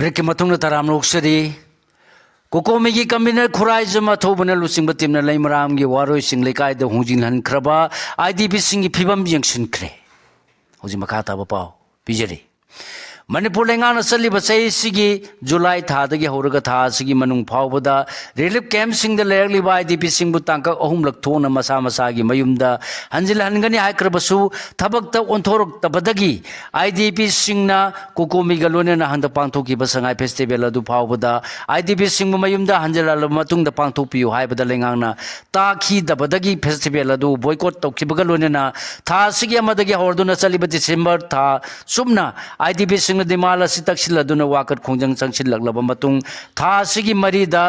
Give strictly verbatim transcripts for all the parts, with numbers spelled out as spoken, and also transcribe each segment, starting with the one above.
ꯂꯥꯏꯔꯤꯛꯀꯤ ꯃꯇꯨꯡꯗ ꯇꯔꯥꯝꯅ ꯑꯣꯛꯆꯔꯤ꯫ ꯀꯣꯀꯣꯃꯤꯒꯤ ꯀꯟꯚꯤꯅꯔ ꯈꯨꯔꯥꯏꯖꯝ ꯑꯊꯧꯕꯅ ꯂꯨꯆꯤꯡꯕ ꯇꯤꯝꯅ ꯂꯩꯃꯔꯥꯝꯒꯤ ꯋꯥꯔꯣꯏ ꯆꯤꯡ ꯂꯩꯀꯥꯏꯗ ꯍꯣꯡꯖꯤꯟꯍꯟꯈ꯭ꯔꯕ ꯑꯥꯏ ꯗꯤ ꯄꯤꯁꯤꯡꯒꯤ ꯐꯤꯕꯝ ꯌꯦꯡꯁꯤꯟꯈ꯭ꯔꯦ꯫ ꯍꯧꯖꯤꯛ ꯃꯈꯥ ꯇꯥꯕ ꯄꯥꯎ ꯄꯤꯖꯔꯤ꯫ ꯃꯅꯤꯄꯨꯔ ꯂꯩꯉꯥꯛꯅ ꯆꯠꯂꯤꯕ ꯆꯍꯤꯁꯤꯒꯤ ꯖꯨꯂꯥꯏ ꯊꯥꯗꯒꯤ ꯍꯧꯔꯒ ꯊꯥ ꯑꯁꯤꯒꯤ ꯃꯅꯨꯡ ꯐꯥꯎꯕꯗ ꯔꯤꯂꯤꯐ ꯀꯦꯝꯞꯁꯤꯡꯗ ꯂꯩꯔꯛꯂꯤꯕ ꯑꯥꯏ ꯗꯤ ꯄꯤꯁꯤꯡꯕꯨ ꯇꯥꯡꯀꯛ ꯑꯍꯨꯝꯂꯛ ꯊꯣꯛꯅ ꯃꯁꯥ ꯃꯁꯥꯒꯤ ꯃꯌꯨꯝꯗ ꯍꯟꯖꯤꯜꯍꯟꯒꯅꯤ ꯍꯥꯏꯈ꯭ꯔꯕꯁꯨ, ꯊꯕꯛꯇ ꯑꯣꯟꯊꯣꯔꯛꯇꯕꯗꯒꯤ ꯑꯥꯏ ꯗꯤ ꯄꯤꯁꯤꯡꯅ ꯀꯣꯀꯣꯃꯤꯒ ꯂꯣꯏꯅꯅ ꯍꯟꯗꯛ ꯄꯥꯡꯊꯣꯛꯈꯤꯕ ꯁꯉꯥꯏ ꯐꯦꯁꯇꯤꯚꯦꯜ ꯑꯗꯨ ꯐꯥꯎꯕꯗ ꯑꯥꯏ ꯗꯤ ꯄꯤꯁꯤꯡꯕꯨ ꯃꯌꯨꯝꯗ ꯍꯟꯖꯤꯜꯍꯜꯂꯕ ꯃꯇꯨꯡꯗ ꯄꯥꯡꯊꯣꯛꯄꯤꯌꯨ ꯍꯥꯏꯕꯗ ꯂꯩꯉꯥꯛꯅ ꯇꯥꯈꯤꯗꯕꯗꯒꯤ ꯐꯦꯁꯇꯤꯚꯦꯜ ꯑꯗꯨ ꯕꯣꯏꯀꯣꯠ ꯇꯧꯈꯤꯕꯒ ꯂꯣꯏꯅꯅ ꯊꯥ ꯑꯁꯤꯒꯤ ꯑꯃꯗꯒꯤ ꯍꯧꯔꯗꯨꯅ ꯆꯠꯂꯤꯕ ꯗꯤꯁꯦꯝꯕꯔ ꯊꯥ ꯆꯨꯞꯅ ꯑꯥꯏ ꯗꯤ ꯄꯤꯁꯤꯡꯅ ꯗꯤꯃꯥꯟ ꯑꯁꯤ ꯇꯛꯁꯤꯜꯂꯗꯨꯅ ꯋꯥꯀꯠ ꯈꯣꯡꯖꯪ ꯆꯪꯁꯤꯜꯂꯛꯂꯕ ꯃꯇꯨꯡ, ꯊꯥ ꯑꯁꯤꯒꯤ ꯃꯔꯤꯗ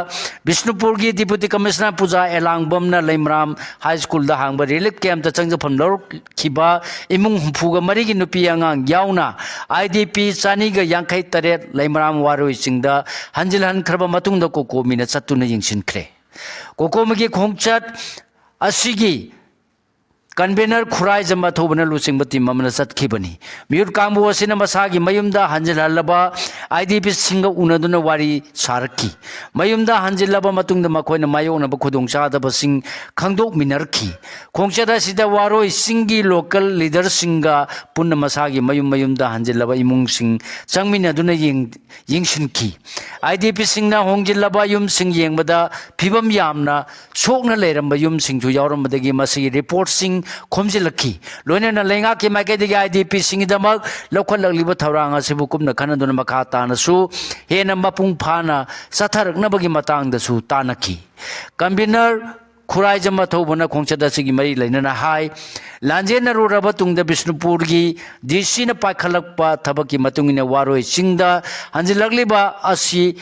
ꯕꯤꯁꯅꯨꯄꯨꯔꯒꯤ ꯗꯤꯄꯨꯇꯤ ꯀꯃꯤꯁꯅꯔ ꯄꯨꯖꯥ ꯑꯦꯂꯥꯡꯕꯝꯅ ꯂꯩꯃꯔꯥꯝ ꯍꯥꯏ ꯁ꯭ꯀꯨꯜꯗ ꯍꯥꯡꯕ ꯔꯤꯂꯤꯐ ꯀꯦꯝꯞꯇ ꯆꯪꯖꯐꯝ ꯂꯧꯔꯛꯈꯤꯕ ꯏꯃꯨꯡ ꯍꯨꯝꯐꯨꯒ ꯃꯔꯤꯒꯤ ꯅꯨꯄꯤ ꯑꯉꯥꯡ ꯌꯥꯎꯅ ꯑꯥꯏ ꯗꯤ ꯄꯤ ꯆꯅꯤꯒ ꯌꯥꯡꯈꯩ ꯇꯔꯦꯠ ꯂꯩꯃꯔꯥꯝ ꯋꯥꯔꯣꯏ ꯆꯤꯡꯗ ꯍꯟꯖꯤꯜꯍꯟꯈ꯭ꯔꯕ ꯃꯇꯨꯡꯗ ꯀꯣꯀꯣꯃꯤꯅ ꯆꯠꯇꯨꯅ ꯌꯦꯡꯁꯤꯟꯈ꯭ꯔꯦ꯫ ꯀꯣꯀꯣꯃꯤꯒꯤ ꯈꯣꯡꯆꯠ ꯑꯁꯤꯒꯤ ꯀꯟꯚꯤꯅꯔ ꯈꯨꯔꯥꯏꯖꯝ ꯑꯊꯧꯕꯅ ꯂꯨꯆꯤꯡꯕ ꯇꯤꯝ ꯑꯃꯅ ꯆꯠꯈꯤꯕꯅꯤ꯫ ꯃꯤꯍꯨꯠ ꯀꯥꯡꯕꯨ ꯑꯁꯤꯅ ꯃꯁꯥꯒꯤ ꯃꯌꯨꯝꯗ ꯍꯟꯖꯤꯜꯍꯜꯂꯕ ꯑꯥꯏ ꯗꯤ ꯄꯤꯁꯤꯡꯒ ꯎꯅꯗꯨꯅ ꯋꯥꯔꯤ ꯁꯥꯔꯛꯈꯤ꯫ ꯃꯌꯨꯝꯗ ꯍꯟꯖꯤꯜꯂꯕ ꯃꯇꯨꯡꯗ ꯃꯈꯣꯏꯅ ꯃꯥꯌꯣꯛꯅꯕ ꯈꯨꯗꯣꯡꯆꯥꯗꯕꯁꯤꯡ ꯈꯪꯗꯣꯛꯃꯤꯟꯅꯔꯛꯈꯤ꯫ ꯈꯣꯡꯆꯠ ꯑꯁꯤꯗ ꯋꯥꯔꯣꯏ ꯆꯤꯡꯒꯤ ꯂꯣꯀꯦꯜ ꯂꯤꯗꯔꯁꯤꯡꯒ ꯄꯨꯟꯅ ꯃꯁꯥꯒꯤ ꯃꯌꯨꯝ ꯃꯌꯨꯝꯗ ꯍꯟꯖꯤꯜꯂꯕ ꯏꯃꯨꯡꯁꯤꯡ ꯆꯪꯃꯤꯟꯅꯗꯨꯅ ꯌꯦꯡ-, ꯌꯦꯡꯁꯤꯟꯈꯤ꯫ ꯑꯥꯏ ꯗꯤ ꯄꯤꯁꯤꯡꯅ ꯍꯣꯡꯖꯤꯜꯂꯕ ꯌꯨꯝꯁꯤꯡ ꯌꯦꯡꯕꯗ ꯐꯤꯕꯝ ꯌꯥꯝꯅ ꯁꯣꯛꯅ ꯂꯩꯔꯝꯕ ꯌꯨꯝꯁꯤꯡꯁꯨ ꯌꯥꯎꯔꯝꯕꯗꯒꯤ ꯃꯁꯤꯒꯤ ꯔꯤꯄꯣꯔꯠꯁꯤꯡ ꯈꯣꯝꯖꯤꯜꯂꯛꯈꯤ꯫ ꯂꯣꯏꯅꯅ ꯂꯩꯉꯥꯛꯀꯤ ꯃꯥꯏꯀꯩꯗꯒꯤ ꯑꯥꯏ ꯗꯤ ꯄꯤꯁꯤꯡꯒꯤꯗꯃꯛ ꯂꯧꯈꯠꯂꯛꯂꯤꯕ ꯊꯧꯔꯥꯡ ꯑꯁꯤꯕꯨ ꯀꯨꯞꯅ ꯈꯟꯅꯗꯨꯅ ꯃꯈꯥ ꯇꯥꯅꯁꯨ ꯍꯦꯟꯅ ꯃꯄꯨꯡ ꯐꯥꯅ ꯆꯠꯊꯔꯛꯅꯕꯒꯤ ꯃꯇꯥꯡꯗꯁꯨ ꯇꯥꯟꯅꯈꯤ꯫ ꯀꯟꯚꯤꯅꯔ ꯈꯨꯔꯥꯏꯖꯝ ꯑꯊꯧꯕꯅ ꯈꯣꯡꯆꯠ ꯑꯁꯤꯒꯤ ꯃꯔꯤ ꯂꯩꯅꯅ ꯍꯥꯏ, ꯂꯥꯟꯖꯦꯟꯅꯔꯨꯔꯕ ꯇꯨꯡꯗ ꯕꯤꯁꯅꯨꯄꯨꯔꯒꯤ ꯗꯤ ꯁꯤꯅ ꯄꯥꯏꯈꯠꯂꯛꯄ ꯊꯕꯛꯀꯤ ꯃꯇꯨꯡ ꯏꯟꯅ ꯋꯥꯔꯣꯏ ꯆꯤꯡꯗ ꯍꯟꯖꯤꯜꯂꯛꯂꯤꯕ ꯑꯁꯤ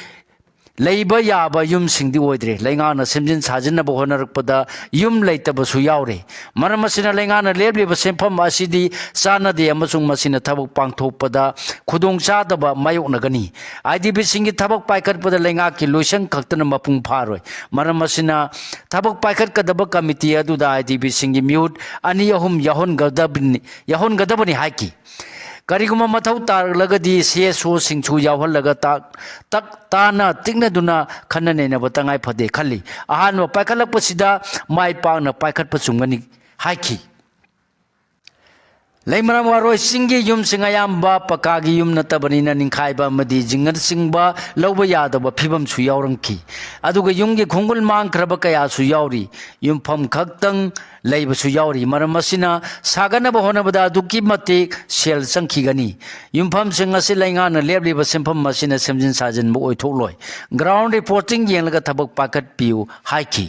ꯂꯩꯕ ꯌꯥꯕ ꯌꯨꯝꯁꯤꯡꯗꯤ ꯑꯣꯏꯗ꯭ꯔꯦ꯫ ꯂꯩꯉꯥꯛꯅ ꯁꯦꯝꯖꯤꯟ ꯁꯥꯖꯤꯟꯅꯕ ꯍꯣꯠꯅꯔꯛꯄꯗ ꯌꯨꯝ ꯂꯩꯇꯕꯁꯨ ꯌꯥꯎꯔꯦ꯫ ꯃꯔꯝ ꯑꯁꯤꯅ ꯂꯩꯉꯥꯛꯅ ꯂꯦꯞꯂꯤꯕ ꯁꯦꯟꯐꯝ ꯑꯁꯤꯗꯤ ꯆꯥꯟꯅꯗꯦ ꯑꯃꯁꯨꯡ ꯃꯁꯤꯅ ꯊꯕꯛ ꯄꯥꯡꯊꯣꯛꯄꯗ ꯈꯨꯗꯣꯡꯆꯥꯗꯕ ꯃꯥꯌꯣꯛꯅꯒꯅꯤ꯫ ꯑꯥꯏ ꯗꯤ ꯄꯤꯁꯤꯡꯒꯤ ꯊꯕꯛ ꯄꯥꯏꯈꯠꯄꯗ ꯂꯩꯉꯥꯛꯀꯤ ꯂꯣꯏꯁꯪ ꯈꯛꯇꯅ ꯃꯄꯨꯡ ꯐꯥꯔꯣꯏ꯫ ꯃꯔꯝ ꯑꯁꯤꯅ ꯊꯕꯛ ꯄꯥꯏꯈꯠꯀꯗꯕ ꯀꯃꯤꯇꯤ ꯑꯗꯨꯗ ꯑꯥꯏ ꯗꯤ ꯄꯤꯁꯤꯡꯒꯤ ꯃꯤꯍꯨꯠ ꯑꯅꯤ ꯑꯍꯨꯝ ꯌꯥꯎꯍꯟꯒꯗꯕꯅꯤ, ꯌꯥꯎꯍꯟꯒꯗꯕꯅꯤ ꯍꯥꯏꯈꯤ꯫ ꯀꯔꯤꯒꯨꯝꯕ ꯃꯊꯧ ꯇꯥꯔꯛꯂꯒꯗꯤ ꯁꯤ ꯑꯦꯁ ꯑꯣꯁꯤꯡꯁꯨ ꯌꯥꯎꯍꯜꯂꯒ ꯇꯥꯛ-, ꯇꯛ ꯇꯥꯅ ꯇꯤꯛꯅꯗꯨꯅ ꯈꯟꯅ ꯅꯩꯅꯕ ꯇꯉꯥꯏ ꯐꯗꯦ ꯈꯜꯂꯤ꯫ ꯑꯍꯥꯟꯕ ꯄꯥꯏꯈꯠꯂꯛꯄꯁꯤꯗ ꯃꯥꯏ ꯄꯥꯛꯅ ꯄꯥꯏꯈꯠꯄ ꯆꯨꯝꯒꯅꯤ ꯍꯥꯏꯈꯤ꯫ ꯂꯩꯃꯔꯥꯝ ꯋꯥꯔꯣꯏ ꯆꯤꯡꯒꯤ ꯌꯨꯝꯁꯤꯡ ꯑꯌꯥꯝꯕ ꯄꯀꯥꯒꯤ ꯌꯨꯝ ꯅꯠꯇꯕꯅꯤꯅ ꯅꯤꯡꯈꯥꯏꯕ ꯑꯃꯗꯤ ꯖꯤꯡꯒꯅꯆꯤꯡꯕ ꯂꯧꯕ ꯌꯥꯗꯕ ꯐꯤꯕꯝꯁꯨ ꯌꯥꯎꯔꯝꯈꯤ꯫ ꯑꯗꯨꯒ ꯌꯨꯝꯒꯤ ꯈꯣꯡꯒꯨꯜ ꯃꯥꯡꯈ꯭ꯔꯕ ꯀꯌꯥꯁꯨ ꯌꯥꯎꯔꯤ꯫ ꯌꯨꯝꯐꯝ ꯈꯛꯇꯪ ꯂꯩꯕꯁꯨ ꯌꯥꯎꯔꯤ꯫ ꯃꯔꯝ ꯑꯁꯤꯅ ꯁꯥꯒꯠꯅꯕ ꯍꯣꯠꯅꯕꯗ ꯑꯗꯨꯛꯀꯤ ꯃꯇꯤꯛ ꯁꯦꯜ ꯆꯪꯈꯤꯒꯅꯤ꯫ ꯌꯨꯝꯐꯝꯁꯤꯡ ꯑꯁꯤ ꯂꯩꯉꯥꯛꯅ ꯂꯦꯞꯂꯤꯕ ꯁꯦꯟꯐꯝ ꯑꯁꯤꯅ ꯁꯦꯝꯖꯤꯟ ꯁꯥꯖꯤꯟꯕ ꯑꯣꯏꯊꯣꯛꯂꯣꯏ꯫ Ground reporting ꯌꯦꯡꯂꯒ ꯊꯕꯛ ꯄꯥꯏꯈꯠꯄꯤꯌꯨ ꯍꯥꯏꯈꯤ꯫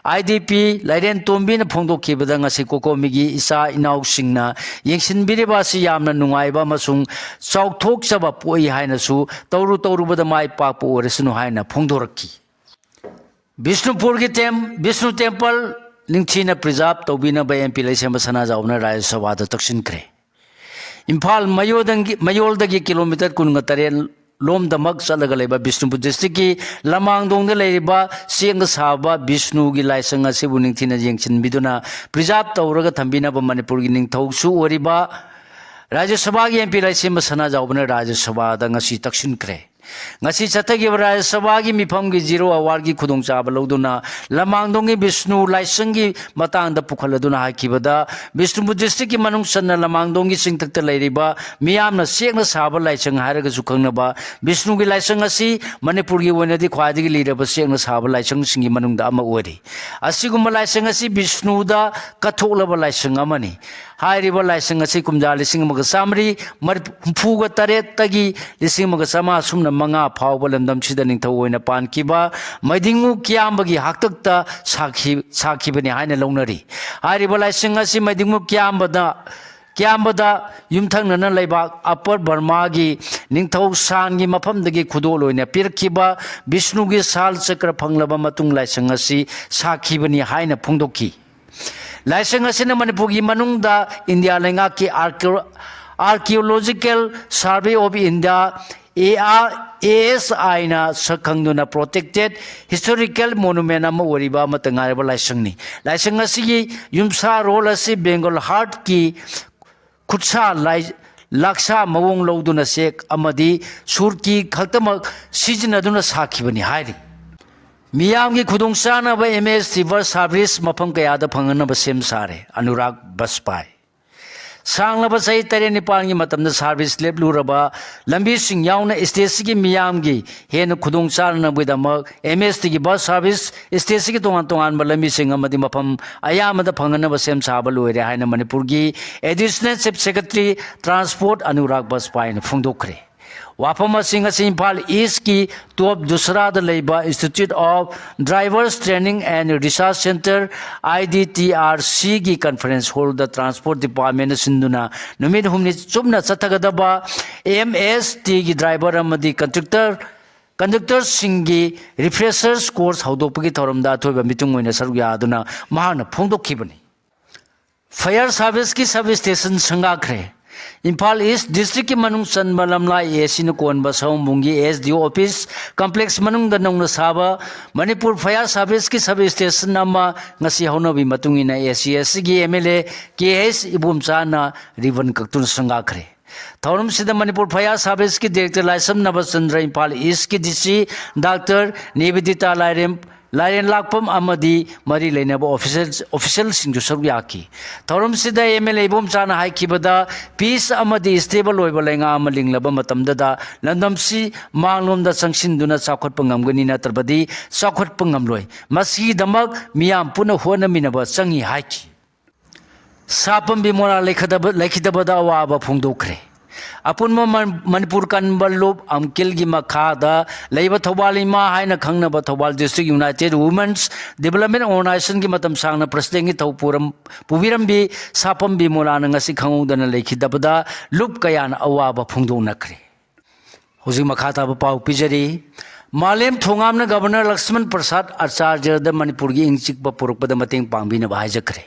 ꯑꯥꯏ ꯗꯤ ꯄꯤ ꯂꯥꯏꯔꯦꯟ ꯇꯣꯝꯕꯤꯅ ꯐꯣꯡꯗꯣꯛꯈꯤꯕꯗ ꯉꯁꯤ ꯀꯣꯀꯣꯃꯤꯒꯤ ꯏꯆꯥ ꯏꯅꯥꯎꯁꯤꯡꯅ ꯌꯦꯡꯁꯤꯟꯕꯤꯔꯤꯕ ꯑꯁꯤ ꯌꯥꯝꯅ ꯅꯨꯡꯉꯥꯏꯕ ꯑꯃꯁꯨꯡ ꯆꯥꯎꯊꯣꯛꯆꯕ ꯄꯣꯛꯏ ꯍꯥꯏꯅꯁꯨ ꯇꯧꯔꯨ ꯇꯧꯔꯨꯕꯗ ꯃꯥꯏ ꯄꯥꯛꯄ ꯑꯣꯏꯔꯁꯅꯨ ꯍꯥꯏꯅ ꯐꯣꯡꯗꯣꯔꯛꯈꯤ꯫ ꯕꯤꯁꯅꯨꯄꯨꯔꯒꯤ ꯇꯦꯝ-, ꯕꯤꯁꯅꯨ ꯇꯦꯝꯄꯜ ꯅꯤꯡꯊꯤꯅ preserve ꯇꯧꯕꯤꯅꯕ ꯑꯦꯝ ꯄꯤ ꯂꯩꯁꯦꯝꯕ ꯁꯅꯥꯖꯥꯎꯕꯅ ꯔꯥꯖ꯭ꯌ ꯁꯚꯥꯗ ꯇꯛꯁꯤꯟꯈ꯭ꯔꯦ꯫ ꯏꯝꯐꯥꯜ ꯃꯌꯣꯜꯗꯪꯒꯤ-, ꯃꯌꯣꯜꯗꯒꯤ ꯀꯤꯂꯣꯃꯤꯇꯔ ꯀꯨꯟꯒ ꯇꯔꯦꯠ ꯂꯣꯝꯗꯃꯛ ꯆꯠꯂꯒ ꯂꯩꯕ ꯕꯤꯁꯅꯨꯄꯨꯔ districtꯀꯤ ꯂꯃꯥꯡꯗꯣꯡꯗ ꯂꯩꯔꯤꯕ ꯆꯦꯛꯅ ꯁꯥꯕ ꯕꯤꯁꯅꯨꯒꯤ ꯂꯥꯏꯁꯪ ꯑꯁꯤꯕꯨ ꯅꯤꯡꯊꯤꯅ ꯌꯦꯡꯁꯤꯟꯕꯤꯗꯨꯅ preserve ꯇꯧꯔꯒ ꯊꯝꯕꯤꯅꯕ ꯃꯅꯤꯄꯨꯔꯒꯤ ꯅꯤꯡꯊꯧꯁꯨ ꯑꯣꯏꯔꯤꯕ ꯔꯥꯖ꯭ꯌ ꯁꯚꯥꯒꯤ ꯑꯦꯝ ꯄꯤ ꯂꯩꯁꯦꯝꯕ ꯁꯅꯥꯖꯥꯎꯕꯅ ꯔꯥꯖ꯭ꯌ ꯁꯚꯥꯗ ꯉꯁꯤ ꯇꯛꯁꯤꯟꯈ꯭ꯔꯦ꯫ ꯉꯁꯤ ꯆꯠꯊꯈꯤꯕ ꯔꯥꯖ꯭ꯌ ꯁꯚꯥꯒꯤ ꯃꯤꯐꯝꯒꯤ zero hourꯒꯤ ꯈꯨꯗꯣꯡꯆꯥꯕ ꯂꯧꯗꯨꯅ ꯂꯃꯥꯡꯗꯣꯡꯒꯤ ꯕꯤꯁꯅꯨ ꯂꯥꯏꯁꯪꯒꯤ ꯃꯇꯥꯡꯗ ꯄꯨꯈꯠꯂꯗꯨꯅ ꯍꯥꯏꯈꯤꯕꯗ, ꯕꯤꯁꯅꯨꯄꯨꯔ districtꯀꯤ ꯃꯅꯨꯡ ꯆꯟꯅ ꯂꯃꯥꯡꯗꯣꯡꯒꯤ ꯆꯤꯡꯊꯛꯇ ꯂꯩꯔꯤꯕ ꯃꯤꯌꯥꯝꯅ ꯆꯦꯛꯅ ꯁꯥꯕ ꯂꯥꯏꯁꯪ ꯍꯥꯏꯔꯒꯁꯨ ꯈꯪꯅꯕ ꯕꯤꯁꯅꯨꯒꯤ ꯂꯥꯏꯁꯪ ꯑꯁꯤ ꯃꯅꯤꯄꯨꯔꯒꯤ ꯑꯣꯏꯅꯗꯤ ꯈ꯭ꯋꯥꯏꯗꯒꯤ ꯂꯤꯔꯕ ꯆꯦꯛꯅ ꯁꯥꯕ ꯂꯥꯏꯁꯪꯁꯤꯡꯒꯤ ꯃꯅꯨꯡꯗ ꯑꯃ ꯑꯣꯏꯔꯤ꯫ ꯑꯁꯤꯒꯨꯝꯕ ꯂꯥꯏꯁꯪ ꯑꯁꯤ ꯕꯤꯁꯅꯨꯗ ꯀꯠꯊꯣꯛꯂꯕ ꯂꯥꯏꯁꯪ ꯑꯃꯅꯤ꯫ ꯍꯥꯏꯔꯤꯕ ꯂꯥꯏꯁꯪ ꯑꯁꯤ ꯀꯨꯝꯖꯥ ꯂꯤꯁꯤꯡ ꯑꯃꯒ ꯆꯥꯃꯔꯤ ꯍꯨꯝꯐꯨꯒ ꯇꯔꯦꯠꯇꯒꯤ ꯂꯤꯁꯤꯡ ꯑꯃꯒ ꯆꯥꯃꯉꯥ ꯁꯨꯞꯅ ꯃꯉꯥ ꯐꯥꯎꯕ ꯂꯝꯗꯝꯁꯤꯗ ꯅꯤꯡꯊꯧ ꯑꯣꯏꯅ ꯄꯥꯟꯈꯤꯕ ꯃꯩꯗꯤꯡꯉꯨ ꯀꯤꯌꯥꯝꯕꯒꯤ ꯍꯥꯛꯇꯛꯇ ꯁꯥꯈꯤ-, ꯁꯥꯈꯤꯕꯅꯤ ꯍꯥꯏꯅ ꯂꯧꯅꯔꯤ꯫ ꯍꯥꯏꯔꯤꯕ ꯂꯥꯏꯁꯪ ꯑꯁꯤ ꯃꯩꯗꯤꯡꯉꯨ ꯀꯤꯌꯥꯝꯕꯗ, ꯀꯤꯌꯥꯝꯕꯗ ꯌꯨꯝꯊꯪꯅꯅ ꯂꯩꯕꯥꯛ ꯑꯄꯔ ꯕꯔꯃꯥꯒꯤ ꯅꯤꯡꯊꯧ ꯁꯥꯟꯒꯤ ꯃꯐꯝꯗꯒꯤ ꯈꯨꯗꯣꯜ ꯑꯣꯏꯅ ꯄꯤꯔꯛꯈꯤꯕ ꯕꯤꯁꯅꯨꯒꯤ ꯁꯥꯜ ꯆꯀ꯭ꯔ ꯐꯪꯂꯕ ꯃꯇꯨꯡ ꯂꯥꯏꯁꯪ ꯑꯁꯤ ꯁꯥꯈꯤꯕꯅꯤ ꯍꯥꯏꯅ ꯐꯣꯡꯗꯣꯛꯈꯤ꯫ ꯂꯥꯏꯁꯪ ꯑꯁꯤꯅ ꯃꯅꯤꯄꯨꯔꯒꯤ ꯃꯅꯨꯡꯗ ꯏꯟꯗꯤꯌꯥ ꯂꯩꯉꯥꯛꯀꯤ Archeo-, Archaeological Survey of India, A R, A S ꯑꯥꯏꯅ ꯁꯛꯈꯪꯗꯨꯅ protected historical monument ꯑꯃ ꯑꯣꯏꯔꯤꯕ ꯑꯃꯠꯇ ꯉꯥꯏꯔꯕ ꯂꯥꯏꯁꯪꯅꯤ꯫ ꯂꯥꯏꯁꯪ ꯑꯁꯤꯒꯤ ꯌꯨꯝꯁꯥꯔꯣꯜ ꯑꯁꯤ Bengal heartꯀꯤ ꯈꯨꯠꯁꯥ ꯂꯥꯏ-, ꯂꯥꯛꯁꯥ ꯃꯑꯣꯡ ꯂꯧꯗꯨꯅ ꯆꯦꯛ ꯑꯃꯗꯤ ꯁꯨꯔꯀꯤ ꯈꯛꯇꯃꯛ ꯁꯤꯖꯤꯟꯅꯗꯨꯅ ꯁꯥꯈꯤꯕꯅꯤ ꯍꯥꯏꯔꯤ꯫ ꯃꯤꯌꯥꯝꯒꯤ ꯈꯨꯗꯣꯡꯆꯥꯅꯕ ꯑꯦꯝ ꯑꯦꯁ ꯇꯤ ꯕꯁ ꯁꯥꯔꯚꯤꯁ ꯃꯐꯝ ꯀꯌꯥꯗ ꯐꯪꯍꯟꯅꯕ ꯁꯦꯝ ꯁꯥꯔꯦ꯫ ꯑꯅꯨꯔꯥꯒ ꯕꯁꯄꯥꯏ꯫ ꯁꯥꯡꯂꯕ ꯆꯍꯤ ꯇꯔꯦꯠ ꯅꯤꯄꯥꯜꯒꯤ ꯃꯇꯝꯗ ꯁꯥꯔꯚꯤꯁ ꯂꯦꯞꯂꯨꯔꯕ ꯂꯝꯕꯤꯁꯤꯡ ꯌꯥꯎꯅ ꯁ꯭ꯇꯦꯠꯁꯤꯒꯤ ꯃꯤꯌꯥꯝꯒꯤ ꯍꯦꯟꯅ ꯈꯨꯗꯣꯡ ꯆꯥꯅꯅꯕꯒꯤꯗꯃꯛ ꯑꯦꯝ ꯑꯦꯁ ꯇꯤꯒꯤ ꯕꯁ ꯁꯥꯔꯚꯤꯁ ꯁ꯭ꯇꯦꯠꯁꯤꯒꯤ ꯇꯣꯉꯥꯟ ꯇꯣꯉꯥꯟꯕ ꯂꯝꯕꯤꯁꯤꯡ ꯑꯃꯗꯤ ꯃꯐꯝ ꯑꯌꯥꯝꯕꯗ ꯐꯪꯍꯟꯅꯕ ꯁꯦꯝ ꯁꯥꯕ ꯂꯣꯏꯔꯦ ꯍꯥꯏꯅ ꯃꯅꯤꯄꯨꯔꯒꯤ additional chief secretary transport Anurag ꯕꯁꯄꯥꯏꯅ ꯐꯣꯡꯗꯣꯛꯈ꯭ꯔꯦ꯫ ꯋꯥꯐꯝ ꯑꯁꯤ ꯉꯁꯤ ꯏꯝꯐꯥꯜ ꯏꯁꯀꯤ ꯇꯣꯞ ꯗꯨꯁꯔꯥꯗ ꯂꯩꯕ Institute of Drivers Training and Research Centre, I D T R C ꯒꯤ conference hall ꯗ ꯇ꯭ꯔꯥꯟꯁꯄꯣꯔꯠ ꯗꯤꯄꯥꯔꯠꯃꯦꯟꯅ ꯁꯤꯟꯗꯨꯅ ꯅꯨꯃꯤꯠ ꯍꯨꯝꯅꯤ ꯆꯨꯞꯅ ꯆꯠꯊꯒꯗꯕ ꯑꯦꯝ ꯑꯦꯁ ꯇꯤꯒꯤ ꯗ꯭ꯔꯥꯏꯚꯔ ꯑꯃꯗꯤ ꯀꯟꯇ꯭ꯔꯦꯛꯇꯔ, ꯀꯟꯗꯛꯇꯔꯁꯤꯡꯒꯤ ꯔꯤꯐ꯭ꯔꯦꯁꯔꯁ ꯀꯣꯔꯁ ꯍꯧꯗꯣꯛꯄꯒꯤ ꯊꯧꯔꯝꯗ ꯑꯊꯣꯏꯕ ꯃꯤꯇꯤꯡ ꯑꯣꯏꯅ ꯁꯔꯨꯛ ꯌꯥꯗꯨꯅ ꯃꯍꯥꯛꯅ ꯐꯣꯡꯗꯣꯛꯈꯤꯕꯅꯤ꯫ ꯐꯥꯌꯔ ꯁꯥꯔꯚꯤꯁꯀꯤ ꯁꯕ ꯁ꯭ꯇꯦꯁꯟ ꯁꯪꯒꯥꯈ꯭ꯔꯦ꯫ ꯏꯝꯐꯥꯜ ꯏꯁ ꯗꯤꯁꯇ꯭ꯔꯤꯛꯀꯤ ꯃꯅꯨꯡ ꯆꯟꯕ ꯂꯝꯂꯥꯏ ꯑꯦ ꯁꯤꯅ ꯀꯣꯟꯕ ꯁꯑꯣꯝꯕꯨꯡꯒꯤ ꯑꯦꯁ ꯗꯤ ꯑꯣ ꯑꯣꯐꯤꯁ ꯀꯝꯄ꯭ꯂꯦꯛꯁ ꯃꯅꯨꯡꯗ ꯅꯧꯅ ꯁꯥꯕ ꯃꯅꯤꯄꯨꯔ ꯐꯥꯌꯔ ꯁꯥꯔꯚꯤꯁꯀꯤ ꯁꯕ ꯁ꯭ꯇꯦꯁꯟ ꯑꯃ ꯉꯁꯤ ꯍꯧꯅꯕꯤ ꯃꯇꯨꯡ ꯏꯟꯅ ꯑꯦ ꯁꯤ ꯑꯦꯁ ꯁꯤꯒꯤ M L A K H ꯏꯕꯣꯝꯆꯥꯅ ꯔꯤꯕꯟ ꯀꯛꯇꯨꯅ ꯁꯪꯒꯥꯈ꯭ꯔꯦ꯫ ꯊꯧꯔꯝꯁꯤꯗ ꯃꯅꯤꯄꯨꯔ ꯐꯥꯌꯔ ꯁꯥꯔꯚꯤꯁꯀꯤ ꯗꯤꯔꯦꯛꯇꯔ ꯂꯥꯏꯁ꯭ꯔꯝ ꯅꯕꯆꯟꯗ꯭ꯔ, ꯏꯝꯐꯥꯜ ꯏꯁꯀꯤ ꯗꯤ ꯁꯤ ꯗꯥꯛꯇꯔ ꯅꯤꯕꯦꯗꯤꯇꯥ ꯂꯥꯏꯔꯦꯝ, ꯂꯥꯏꯔꯦꯟ ꯂꯥꯛꯄꯝ ꯑꯃꯗꯤ ꯃꯔꯤ ꯂꯩꯅꯕ ꯑꯣꯐꯤꯁꯦꯜ, ꯑꯣꯐꯤꯁꯦꯜꯁꯤꯡꯁꯨ ꯁꯔꯨꯛ ꯌꯥꯈꯤ꯫ ꯊꯧꯔꯝꯁꯤꯗ ꯑꯦꯝ ꯑꯦꯜ ꯑꯦ ꯏꯕꯣꯝꯆꯥꯅ ꯍꯥꯏꯈꯤꯕꯗ, ꯄꯤꯁ ꯑꯃꯗꯤ ꯁ꯭ꯇꯦꯕꯜ ꯑꯣꯏꯕ ꯂꯩꯉꯥꯛ ꯑꯃ ꯂꯤꯡꯂꯕ ꯃꯇꯝꯗꯗ ꯂꯝꯗꯝꯁꯤ ꯃꯥꯡꯂꯣꯝꯗ ꯆꯪꯁꯤꯟꯗꯨꯅ ꯆꯥꯎꯈꯠꯄ ꯉꯝꯒꯅꯤ, ꯅꯠꯇ꯭ꯔꯕꯗꯤ ꯆꯥꯎꯈꯠꯄ ꯉꯝꯂꯣꯏ꯫ ꯃꯁꯤꯒꯤꯗꯃꯛ ꯃꯤꯌꯥꯝ ꯄꯨꯟꯅ ꯍꯣꯠꯅꯃꯤꯟꯅꯕ ꯆꯪꯏ ꯍꯥꯏꯈꯤ꯫ ꯁꯥ ꯄꯥꯝꯕꯤ ꯃꯣꯂꯥ ꯂꯩꯈꯤꯗꯕ-, ꯂꯩꯈꯤꯗꯕꯗ ꯑꯋꯥꯕ ꯐꯣꯡꯗꯣꯛꯈ꯭ꯔꯦ꯫ ꯑꯄꯨꯟꯕ ꯃꯟ-, ꯃꯅꯤꯄꯨꯔ ꯀꯟꯕ ꯂꯨꯞ ꯑꯝꯀꯤꯜꯒꯤ ꯃꯈꯥꯗ ꯂꯩꯕ ꯊꯧꯕꯥꯜ ꯏꯃꯥ ꯍꯥꯏꯅ ꯈꯪꯅꯕ Thoubal district united women's development ꯑꯣꯔꯒꯅꯥꯏꯖꯦꯁꯟꯒꯤ ꯃꯇꯝ ꯁꯥꯡꯅ ꯄ꯭ꯔꯁꯤꯗꯦꯟꯒꯤ ꯊꯧ ꯄꯨꯔꯝ-, ꯄꯨꯕꯤꯔꯝꯕꯤ ꯁꯥ ꯄꯥꯝꯕꯤ ꯃꯣꯂꯥꯅ ꯉꯁꯤ ꯈꯪꯍꯧꯗꯅ ꯂꯩꯈꯤꯗꯕꯗ ꯂꯨꯞ ꯀꯌꯥꯅ ꯑꯋꯥꯕ ꯐꯣꯡꯗꯣꯛꯅꯈ꯭ꯔꯦ꯫ ꯍꯧꯖꯤꯛ ꯃꯈꯥ ꯇꯥꯕ ꯄꯥꯎ ꯄꯤꯖꯔꯤ꯫ ꯃꯥꯂꯦꯝ ꯊꯣꯉꯥꯝꯅ ꯒꯕꯔꯅꯔ ꯂꯛꯁꯃꯟ ꯄ꯭ꯔꯁꯥꯗ ꯑꯆꯥꯔꯌꯗ ꯃꯅꯤꯄꯨꯔꯒꯤ ꯏꯪ ꯆꯤꯛꯄ ꯄꯨꯔꯛꯄꯗ ꯃꯇꯦꯡ ꯄꯥꯡꯕꯤꯅꯕ ꯍꯥꯏꯖꯈ꯭ꯔꯦ꯫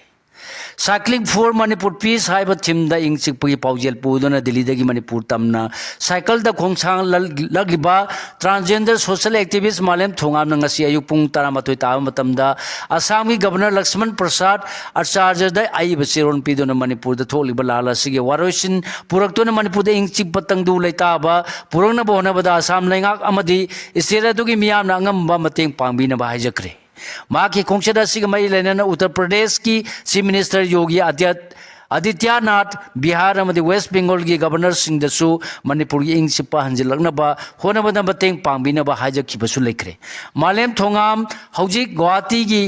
Cycling for Manipur Peace ꯍꯥꯏꯕ ꯊꯤꯝꯗ ꯏꯪ ꯆꯤꯛꯄꯒꯤ ꯄꯥꯎꯖꯦꯜ ꯄꯨꯗꯨꯅ ꯗꯤꯜꯂꯤꯗꯒꯤ ꯃꯅꯤꯄꯨꯔ ꯇꯝꯅ ꯁꯥꯏꯀꯜꯗ ꯈꯣꯡꯁꯥꯡ ꯂꯜ-, ꯂꯛꯂꯤꯕ transgender social activist ꯃꯥꯂꯦꯝ ꯊꯣꯉꯥꯝꯅ ꯉꯁꯤ ꯑꯌꯨꯛ ꯄꯨꯡ ꯇꯔꯥꯃꯥꯊꯣꯏ ꯇꯥꯕ ꯃꯇꯝꯗ ꯑꯁꯥꯝꯒꯤ ꯒꯕꯔꯅꯔ ꯂꯛꯁꯃꯟ ꯄ꯭ꯔꯁꯥꯗ ꯑꯆꯥꯔꯖꯗ ꯑꯏꯕ ꯆꯦꯔꯣꯜ ꯄꯤꯗꯨꯅ ꯃꯅꯤꯄꯨꯔꯗ ꯊꯣꯛꯂꯤꯕ ꯂꯥꯜ ꯑꯁꯤꯒꯤ ꯋꯥꯔꯣꯏꯁꯤꯟ ꯄꯨꯔꯛꯇꯨꯅ ꯃꯅꯤꯄꯨꯔꯗ ꯏꯪ ꯆꯤꯛꯄ ꯇꯪꯗꯨ ꯂꯩꯇꯥꯕ ꯄꯨꯔꯛꯅꯕ ꯍꯣꯠꯅꯕꯗ ꯑꯁꯥꯝ ꯂꯩꯉꯥꯛ ꯑꯃꯗꯤ state ꯑꯗꯨꯒꯤ ꯃꯤꯌꯥꯝꯅ ꯑꯉꯝꯕ ꯃꯇꯦꯡ ꯄꯥꯡꯕꯤꯅꯕ ꯍꯥꯏꯖꯈ꯭ꯔꯦ꯫ ꯃꯍꯥꯛꯀꯤ ꯈꯣꯡꯆꯠ ꯑꯁꯤꯒ ꯃꯔꯤ ꯂꯩꯅꯅ ꯎꯠꯇꯔ ꯄ꯭ꯔꯗꯦꯁꯀꯤ Chief Minister ꯌꯣꯒꯤ ꯑꯗ꯭ꯌ-, ꯑꯗꯤꯇ꯭ꯌꯅꯥꯊ, ꯕꯤꯍꯥꯔ ꯑꯃꯗꯤ ꯋꯦꯁ ꯕꯦꯡꯒꯣꯜꯒꯤ ꯒꯕꯔꯅꯔꯁꯤꯡꯗꯁꯨ ꯃꯅꯤꯄꯨꯔꯒꯤ ꯏꯪ ꯆꯤꯛꯄ ꯍꯟꯖꯤꯜꯂꯛꯅꯕ ꯍꯣꯠꯅꯕꯗ ꯃꯇꯦꯡ ꯄꯥꯡꯕꯤꯅꯕ ꯍꯥꯏꯖꯈꯤꯕꯁꯨ ꯂꯩꯈ꯭ꯔꯦ꯫ ꯃꯥꯂꯦꯝ ꯊꯣꯉꯥꯝ ꯍꯧꯖꯤꯛ ꯒꯨꯋꯥꯍꯥꯇꯤꯒꯤ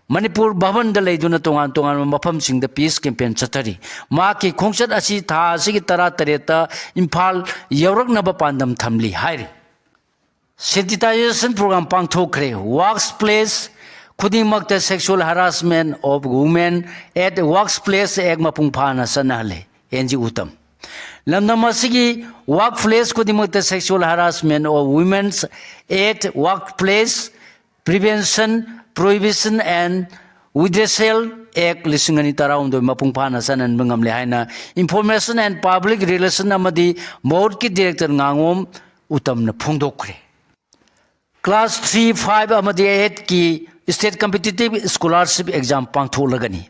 ꯃꯅꯤꯄꯨꯔ ꯚꯕꯟꯗ ꯂꯩꯗꯨꯅ ꯇꯣꯉꯥꯟ ꯇꯣꯉꯥꯟꯕ ꯃꯐꯝꯁꯤꯡꯗ peace campaign ꯆꯠꯊꯔꯤ꯫ ꯃꯍꯥꯛꯀꯤ ꯈꯣꯡꯆꯠ ꯑꯁꯤ ꯊꯥ ꯑꯁꯤꯒꯤ ꯇꯔꯥꯇꯔꯦꯠꯇ ꯏꯝꯐꯥꯜ ꯌꯧꯔꯛꯅꯕ ꯄꯥꯟꯗꯝ ꯊꯝꯂꯤ ꯍꯥꯏꯔꯤ꯫ Sensitization program ꯄꯥꯡꯊꯣꯛꯈ꯭ꯔꯦ꯫ Workplace ꯈꯨꯗꯤꯡꯃꯛꯇ sexual harassment of women at workplace act ꯃꯄꯨꯡ ꯐꯥꯅ ꯆꯠꯅꯍꯜꯂꯦ꯫ And G Uttam. ꯂꯝꯗꯝ ꯑꯁꯤꯒꯤ workplace ꯈꯨꯗꯤꯡꯃꯛꯇ sexual harassment of women at workplace prevention, prohibition and redressal act ꯂꯤꯁꯤꯡ ꯑꯅꯤ ꯇꯔꯥꯍꯨꯝꯗꯣꯏ ꯃꯄꯨꯡ ꯐꯥꯅ ꯆꯠꯅꯍꯟꯕ ꯉꯝꯂꯦ ꯍꯥꯏꯅ Information and Public Relation ꯑꯃꯗꯤ ꯃꯧꯠꯀꯤ director ꯉꯥꯉꯣꯝ ꯎꯇꯝꯅ ꯐꯣꯡꯗꯣꯛꯈ꯭ꯔꯦ꯫ Class three, five ꯑꯃꯗꯤ eightꯀꯤ state competitive scholarship exam ꯄꯥꯡꯊꯣꯛꯂꯒꯅꯤ꯫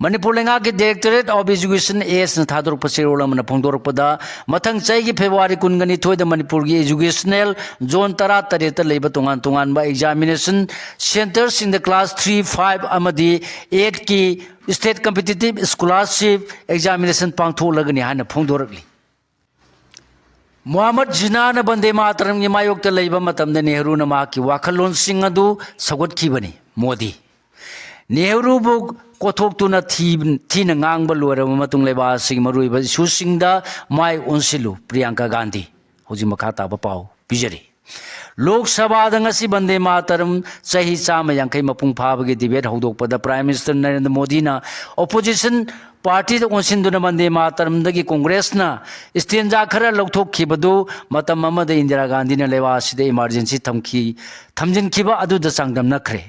Manipur ꯂꯩꯉꯥꯛꯀꯤ Directorate of Education, ꯑꯦꯁꯅ ꯊꯥꯗꯣꯔꯛꯄ ꯆꯦꯔꯣꯜ ꯑꯃꯅ ꯐꯣꯡꯗꯣꯔꯛꯄꯗ, ꯃꯊꯪ ꯆꯍꯤꯒꯤ ꯐꯦꯕ꯭ꯔꯨꯋꯥꯔꯤ ꯀꯨꯟꯒ ꯅꯤꯊꯣꯏꯗ ꯃꯅꯤꯄꯨꯔꯒꯤ educational zone ꯇꯔꯥꯇꯔꯦꯠꯇ ꯂꯩꯕ ꯇꯣꯉꯥꯟ ꯇꯣꯉꯥꯟꯕ examination centreꯁꯤꯡꯗ class three, five ꯑꯃꯗꯤ eightꯀꯤ state competitive scholarship examination ꯄꯥꯡꯊꯣꯛꯂꯒꯅꯤ ꯍꯥꯏꯅ ꯐꯣꯡꯗꯣꯔꯛꯂꯤ꯫ ꯃꯨꯍꯝꯃꯗ ꯖꯤꯅꯥꯅ ꯕꯟꯗꯦ ꯃꯥꯇꯔꯝꯒꯤ ꯃꯥꯌꯣꯛꯇ ꯂꯩꯕ ꯃꯇꯝꯗ ꯅꯦꯍꯔꯨꯅ ꯃꯍꯥꯛꯀꯤ ꯋꯥꯈꯜꯂꯣꯟꯁꯤꯡ ꯑꯗꯨ ꯁꯧꯒꯠꯈꯤꯕꯅꯤ꯫ ꯃꯣꯗꯤ꯫ ꯅꯦꯍꯔꯨꯕꯨ ꯀꯣꯊꯣꯛꯇꯨꯅ ꯊꯤ-, ꯊꯤꯅ ꯉꯥꯡꯕ ꯂꯣꯏꯔꯕ ꯃꯇꯨꯡ ꯂꯩꯕꯥꯛ ꯑꯁꯤꯒꯤ ꯃꯔꯨꯑꯣꯏꯕ issueꯁꯤꯡꯗ ꯃꯥꯏ ꯑꯣꯟꯁꯤꯜꯂꯨ꯫ ꯄ꯭ꯔꯤꯌꯥꯡꯀꯥ ꯒꯥꯟꯙꯤ꯫ ꯍꯧꯖꯤꯛ ꯃꯈꯥ ꯇꯥꯕ ꯄꯥꯎ ꯄꯤꯖꯔꯤ꯫ ꯂꯣꯛ ꯁꯚꯥꯗ ꯉꯁꯤ ꯕꯟꯗꯦ ꯃꯥꯇꯔꯝ ꯆꯍꯤ ꯆꯥꯝꯃ ꯌꯥꯡꯈꯩ ꯃꯄꯨꯡ ꯐꯥꯕꯒꯤ debate ꯍꯧꯗꯣꯛꯄꯗ Prime Minister ꯅꯔꯦꯟꯗ꯭ꯔ ꯃꯣꯗꯤꯅ opposition ꯄꯥꯔꯇꯤꯗ ꯑꯣꯟꯁꯤꯟꯗꯨꯅ ꯕꯟꯗꯦ ꯃꯥꯇꯔꯝꯗꯒꯤ ꯀꯣꯡꯒ꯭ꯔꯦꯁꯅ ꯏꯁꯇꯦꯟꯖꯥ ꯈꯔ ꯂꯧꯊꯣꯛꯈꯤꯕꯗꯨ ꯃꯇꯝ ꯑꯃꯗ ꯏꯟꯗꯤꯔꯥ ꯒꯥꯟꯙꯤꯅ ꯂꯩꯕꯥꯛ ꯑꯁꯤꯗ ꯏꯃꯥꯔꯖꯦꯟꯁꯤ ꯊꯝꯈꯤ, ꯊꯝꯖꯤꯟꯈꯤꯕ ꯑꯗꯨꯗ ꯆꯥꯡꯗꯝꯅꯈ꯭ꯔꯦ꯫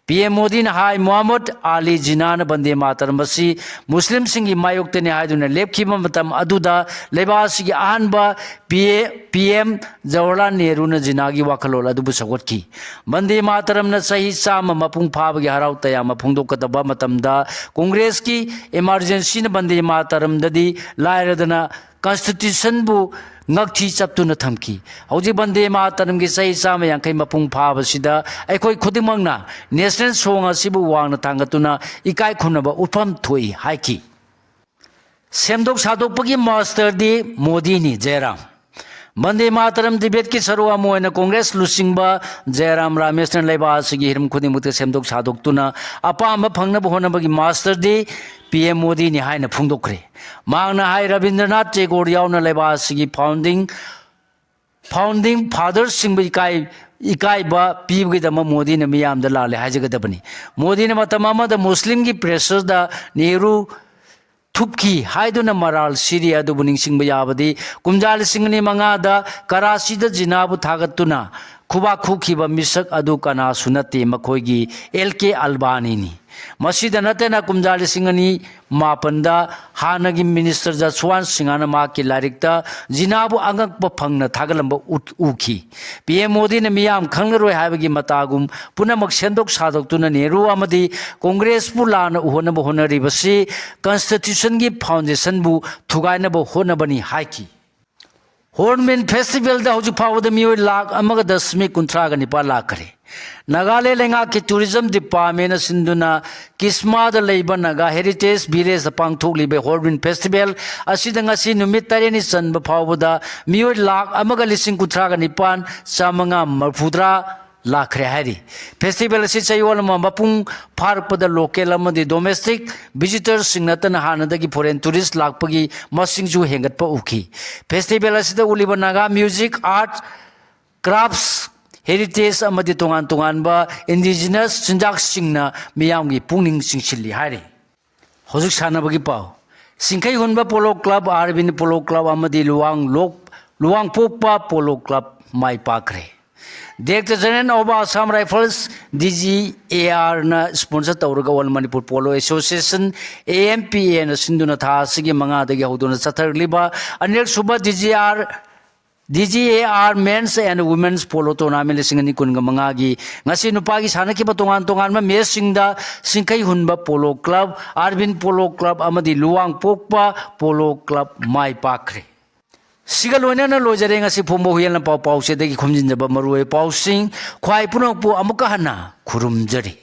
ꯄꯤ ꯑꯦꯝ ꯃꯣꯗꯤꯅ ꯍꯥꯏ, ꯃꯨꯍꯝꯃꯗ ꯑꯂꯤ ꯖꯤꯅꯥꯅ ꯕꯟꯗꯦ ꯃꯥꯇꯔꯝ ꯑꯁꯤ ꯃꯨꯁꯂꯤꯝꯁꯤꯡꯒꯤ ꯃꯥꯌꯣꯛꯇꯅꯤ ꯍꯥꯏꯗꯨꯅ ꯂꯦꯞꯈꯤꯕ ꯃꯇꯝ ꯑꯗꯨꯗ ꯂꯩꯕꯥꯛ ꯑꯁꯤꯒꯤ ꯑꯍꯥꯟꯕ ꯄꯤ ꯑꯦ, ꯄꯤ ꯑꯦꯝ ꯖꯋꯥꯍꯔꯂꯥꯜ ꯅꯦꯍꯔꯨꯅ ꯖꯤꯅꯥꯒꯤ ꯋꯥꯈꯜꯂꯣꯟ ꯑꯗꯨꯕꯨ ꯁꯧꯒꯠꯈꯤ꯫ ꯕꯟꯗꯦ ꯃꯥꯇꯔꯝꯅ ꯆꯍꯤ ꯆꯥꯝꯃ ꯃꯄꯨꯡ ꯐꯥꯕꯒꯤ ꯍꯔꯥꯎ ꯇꯌꯥꯝꯕ ꯐꯣꯡꯗꯣꯛꯀꯗꯕ ꯃꯇꯝꯗ ꯀꯣꯡꯒ꯭ꯔꯦꯁꯀꯤ ꯏꯃꯥꯔꯖꯦꯟꯁꯤꯅ ꯕꯟꯗꯦ ꯃꯥꯇꯔꯝꯗꯗꯤ ꯂꯥꯏꯔꯗꯅ ꯀꯟꯁꯇꯤꯇ꯭ꯌꯨꯁꯟꯕꯨ ꯉꯛꯊꯤ ꯆꯞꯇꯨꯅ ꯊꯝꯈꯤ꯫ ꯍꯧꯖꯤꯛ ꯕꯟꯗꯦ ꯃꯥꯇꯔꯝꯒꯤ ꯆꯍꯤ ꯆꯥꯝꯃ ꯌꯥꯡꯈꯩ ꯃꯄꯨꯡ ꯐꯥꯕꯁꯤꯗ ꯑꯩꯈꯣꯏ ꯈꯨꯗꯤꯡꯃꯛꯅ ꯅꯦꯁꯅꯦꯜ ꯁꯣꯡ ꯑꯁꯤꯕꯨ ꯋꯥꯡꯅ ꯊꯥꯡꯒꯠꯇꯨꯅ ꯏꯀꯥꯏ ꯈꯨꯝꯅꯕ ꯎꯠꯐꯝ ꯊꯣꯛꯏ ꯍꯥꯏꯈꯤ꯫ ꯁꯦꯝꯗꯣꯛ ꯁꯥꯗꯣꯛꯄꯒꯤ ꯃꯥꯁꯇꯔꯗꯤ ꯃꯣꯗꯤꯅꯤ, ꯖꯌꯔꯥꯝ꯫ ꯕꯟꯗꯦ ꯃꯥꯇꯔꯝ ꯗꯤꯕꯦꯠꯀꯤ ꯁꯔꯨꯛ ꯑꯃ ꯑꯣꯏꯅ ꯀꯣꯡꯒ꯭ꯔꯦꯁ ꯂꯨꯆꯤꯡꯕ ꯖꯌꯔꯥꯝ ꯔꯥꯃꯦꯁꯅ ꯂꯩꯕꯥꯛ ꯑꯁꯤꯒꯤ ꯍꯤꯔꯝ ꯈꯨꯗꯤꯡꯃꯛꯇ ꯁꯦꯝꯗꯣꯛ ꯁꯥꯗꯣꯛꯇꯨꯅ ꯑꯄꯥꯝꯕ ꯐꯪꯅꯕ ꯍꯣꯠꯅꯕꯒꯤ ꯃꯥꯁꯇꯔꯗꯤ ꯄꯤ ꯑꯦꯝ ꯃꯣꯗꯤꯅꯤ ꯍꯥꯏꯅ ꯐꯣꯡꯗꯣꯛꯈ꯭ꯔꯦ꯫ ꯃꯍꯥꯛꯅ ꯍꯥꯏ, ꯔꯕꯤꯟꯗ꯭ꯔꯅꯥꯊ ꯇꯦꯒꯣꯔ ꯌꯥꯎꯅ ꯂꯩꯕꯥꯛ ꯑꯁꯤꯒꯤ ꯐꯥꯎꯟꯗꯤꯡ, ꯐꯥꯎꯟꯗꯤꯡ ꯐꯥꯗꯔꯁꯤꯡꯕꯨ ꯏꯀꯥꯏ, ꯏꯀꯥꯏꯕ ꯄꯤꯕꯒꯤꯗꯃꯛ ꯃꯣꯗꯤꯅ ꯃꯤꯌꯥꯝꯗ ꯂꯥꯜꯂꯦ ꯍꯥꯏꯖꯒꯗꯕꯅꯤ꯫ ꯃꯣꯗꯤꯅ ꯃꯇꯝ ꯑꯃꯗ ꯃꯨꯁꯂꯤꯝꯒꯤ ꯄ꯭ꯔꯦꯁꯔꯗ ꯅꯦꯍꯔꯨ ꯊꯨꯞꯈꯤ ꯍꯥꯏꯗꯨꯅ ꯃꯔꯥꯜ ꯁꯤꯔꯤ ꯑꯗꯨꯕꯨ ꯅꯤꯡꯁꯤꯡꯕ ꯌꯥꯕꯗꯤ ꯀꯨꯝꯖꯥ ꯂꯤꯁꯤꯡ ꯑꯅꯤ ꯃꯉꯥꯗ ꯀꯔꯥꯆꯤꯗ ꯖꯤꯅꯥꯕꯨ ꯊꯥꯒꯠꯇꯨꯅ ꯈꯨꯕꯥꯛ ꯈꯨꯈꯤꯕ ꯃꯤꯁꯛ ꯑꯗꯨ ꯀꯅꯥꯁꯨ ꯅꯠꯇꯦ, ꯃꯈꯣꯏꯒꯤ ꯑꯦꯜ ꯀꯦ ꯑꯜꯕꯥꯅꯤꯅꯤ꯫ ꯃꯁꯤꯗ ꯅꯠꯇꯅ ꯀꯨꯝꯖꯥ ꯂꯤꯁꯤꯡ ꯑꯅꯤ ꯃꯥꯄꯟꯗ ꯍꯥꯟꯅꯒꯤ ꯃꯤꯅꯤꯁꯇꯔ ꯖꯁꯋꯥꯟ ꯁꯤꯡꯍꯅ ꯃꯍꯥꯛꯀꯤ ꯂꯥꯏꯔꯤꯛꯇ ꯖꯤꯅꯥꯕꯨ ꯑꯉꯛꯄ ꯐꯪꯅ ꯊꯥꯒꯠꯂꯝꯕ ꯎꯠ-, ꯎꯈꯤ꯫ ꯄꯤ ꯑꯦꯝ ꯃꯣꯗꯤꯅ ꯃꯤꯌꯥꯝ ꯈꯪꯂꯔꯣꯏ ꯍꯥꯏꯕꯒꯤ ꯃꯇꯥꯒꯨꯝ ꯄꯨꯝꯅꯃꯛ ꯁꯦꯝꯗꯣꯛ ꯁꯥꯗꯣꯛꯇꯨꯅ ꯅꯦꯍꯔꯨ ꯑꯃꯗꯤ ꯀꯣꯡꯒ꯭ꯔꯦꯁꯄꯨ ꯂꯥꯟꯅ ꯎꯍꯟꯅꯕ ꯍꯣꯠꯅꯔꯤꯕꯁꯤ ꯀꯟꯁꯇꯤꯇ꯭ꯌꯨꯁꯟꯒꯤ ꯐꯥꯎꯟꯗꯦꯁꯟꯕꯨ ꯊꯨꯒꯥꯏꯅꯕ ꯍꯣꯠꯅꯕꯅꯤ ꯍꯥꯏꯈꯤ꯫ ꯍꯣꯔꯟꯕꯤꯜ ꯐꯦꯁꯇꯤꯚꯦꯜꯗ ꯍꯧꯖꯤꯛ ꯐꯥꯎꯕꯗ ꯃꯤꯑꯣꯏ ꯂꯥꯈ ꯑꯃꯒ ꯗꯁꯃꯤꯛ ꯀꯨꯟꯊ꯭ꯔꯥꯒ ꯅꯤꯄꯥꯜ ꯂꯥꯛꯈ꯭ꯔꯦ꯫ ꯅꯥꯒꯥꯂꯦꯟ ꯂꯩꯉꯥꯛꯀꯤ ꯇꯨꯔꯤꯖꯝ ꯗꯤꯄꯥꯔꯠꯃꯦꯟꯅ ꯁꯤꯟꯗꯨꯅ ꯀꯤꯁꯃꯥꯗ ꯂꯩꯕ ꯅꯥꯒꯥ ꯍꯦꯔꯤꯇꯦꯖ ꯚꯤꯂꯦꯖꯇ ꯄꯥꯡꯊꯣꯛꯂꯤꯕ ꯍꯣꯔꯟꯕꯤꯜ ꯐꯦꯁꯇꯤꯚꯦꯜ ꯑꯁꯤꯗ ꯉꯁꯤ ꯅꯨꯃꯤꯠ ꯇꯔꯦꯠꯅꯤ ꯆꯟꯕ ꯐꯥꯎꯕꯗ ꯃꯤꯑꯣꯏ ꯂꯥꯈ ꯑꯃꯒ ꯂꯤꯁꯤꯡ ꯀꯨꯟꯊ꯭ꯔꯥꯒ ꯅꯤꯄꯥꯜ ꯆꯥꯃꯉꯥ ꯃꯔꯤꯐꯨꯇꯔꯥ ꯂꯥꯛꯈ꯭ꯔꯦ ꯍꯥꯏꯔꯤ꯫ ꯐꯦꯁꯇꯤꯚꯦꯜ ꯑꯁꯤ ꯆꯌꯣꯜ ꯑꯃ ꯃꯄꯨꯡ ꯐꯥꯔꯛꯄꯗ ꯂꯣꯀꯦꯜ ꯑꯃꯗꯤ ꯗꯣꯃꯦꯁꯇꯤꯛ ꯚꯤꯖꯤꯇꯔꯁꯤꯡ ꯅꯠꯇꯅ ꯍꯥꯟꯅꯗꯒꯤ ꯐꯣꯔꯦꯟ ꯇꯨꯔꯤꯁ ꯂꯥꯛꯄꯒꯤ ꯃꯁꯤꯡꯁꯨ ꯍꯦꯟꯒꯠꯄ ꯎꯈꯤ꯫ ꯐꯦꯁꯇꯤꯚꯦꯜ ꯑꯁꯤꯗ ꯎꯠꯂꯤꯕ Naga music, art, crafts, heritage ꯑꯃꯗꯤ ꯇꯣꯉꯥꯟ ꯇꯣꯉꯥꯟꯕ ꯏꯟꯗꯤꯖꯤꯅꯁ ꯆꯤꯟꯖꯥꯛꯁꯤꯡꯅ ꯃꯤꯌꯥꯝꯒꯤ ꯄꯨꯛꯅꯤꯡ ꯆꯤꯡꯁꯤꯜꯂꯤ ꯍꯥꯏꯔꯤ꯫ ꯍꯧꯖꯤꯛ ꯁꯥꯟꯅꯕꯒꯤ ꯄꯥꯎ꯫ ꯁꯤꯡꯈꯩ ꯍꯨꯟꯕ ꯄꯣꯂꯣ ꯀ꯭ꯂꯕ, ꯑꯥꯔꯕꯤꯟ ꯄꯣꯂꯣ ꯀ꯭ꯂꯕ ꯑꯃꯗꯤ ꯂꯨꯋꯥꯡ ꯂꯣꯛ-, ꯂꯨꯋꯥꯡꯄꯣꯛꯄ ꯄꯣꯂꯣ ꯀ꯭ꯂꯕ ꯃꯥꯏ ꯄꯥꯛꯈ꯭ꯔꯦ꯫ Director General of Assam Rifles, D G A R ꯅ sponsor ꯇꯧꯔꯒ All Manipur Polo Association, A M P A ꯅ ꯁꯤꯟꯗꯨꯅ ꯊꯥ ꯑꯁꯤꯒꯤ ꯃꯉꯥꯗꯒꯤ ꯍꯧꯗꯨꯅ ꯆꯠꯊꯔꯛꯂꯤꯕ ꯑꯅꯤꯔꯛ ꯁꯨꯕ D G R, D G A R Men's and Women's Polo Tournament ꯂꯤꯁꯤꯡ ꯑꯅꯤ ꯀꯨꯟꯒ ꯃꯉꯥꯒꯤ ꯉꯁꯤ ꯅꯨꯄꯥꯒꯤ ꯁꯥꯟꯅꯈꯤꯕ ꯇꯣꯉꯥꯟ ꯇꯣꯉꯥꯟꯕ matchꯁꯤꯡꯗ ꯁꯤꯡꯈꯩ ꯍꯨꯟꯕ ꯄꯣꯂꯣ ꯀ꯭ꯂꯕ, ꯑꯥꯔꯕꯤꯟ ꯄꯣꯂꯣ ꯀ꯭ꯂꯕ ꯑꯃꯗꯤ ꯂꯨꯋꯥꯡꯄꯣꯛꯄ ꯄꯣꯂꯣ ꯀ꯭ꯂꯕ ꯃꯥꯏ ꯄꯥꯛꯈ꯭ꯔꯦ꯫ ꯁꯤꯒ ꯂꯣꯏꯅꯅ ꯂꯣꯏꯖꯔꯦ ꯉꯁꯤ ꯐꯣꯡꯕ ꯍꯨꯏꯌꯦꯟ ꯂꯝꯄꯥꯎ ꯄꯥꯎꯆꯦꯗꯒꯤ ꯈꯣꯝꯖꯤꯟꯖꯕ ꯃꯔꯨꯑꯣꯏꯕ ꯄꯥꯎꯁꯤꯡ꯫ ꯈ꯭ꯋꯥꯏ ꯄꯨꯝꯅꯃꯛꯄꯨ ꯑꯃꯨꯛꯀ ꯍꯟꯅ ꯈꯨꯔꯨꯝꯖꯔꯤ꯫